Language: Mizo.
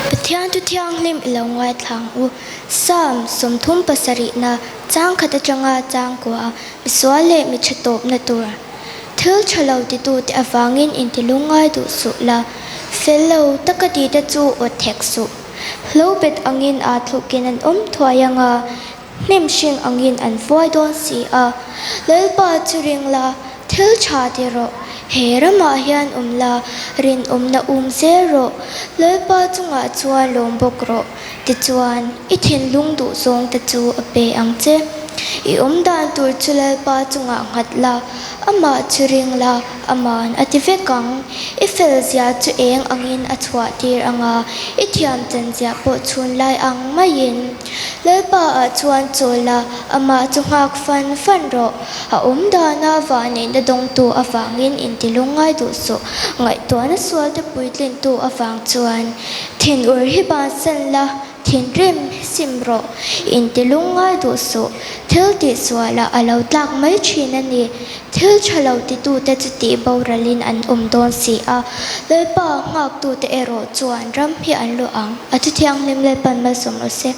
Pathian thu thianghlim i lo ngaithla ang u. Psalm 30 pasarihna chang khat atanga chang kua misual leh mi tha tawpna tur. Thil tha lo titute avangin inti lungngai duh suh la, fel lo taka tite chu awt hek suh. Hlo bet angin aa thlukin an awm thuai anga, hnim hring angin an vuai dawn si a. Lalpa chu ring la, thil tha ti rawh. He ramah hian awm la, rinawmna um zel rawh. Lalpa chungah chuan lawm bawk rawh. Tichuan, i thinlung duhzawngte chu a pe ang che. I awmdan tur chu Lalpa chungah nghat la, amah chu ring la, aman a ti vek ang. I felzia chu eng angin a chhuah tir ang a, i thiam chanzia pawh chhun lai ang maiin. Lalpa ah chuan chawl la, amah chu nghak fan fan rawh. A awmdana vahneihna dawngtu avangin intilungngai duh suh, ngaihtuahna sualte puitlintu avang chuan. Thinur hi bansan la, thinrim sim rawh, inti lungngai duh suh, thil tihsualah a lo tlak mai thin a ni. Thil tha lo titute chu tih boralin an awm dawn si a, Lalpa nghaktute erawh chuan ram hi an luah ang, a thuthianghlim Lalpan malsawm rawh se.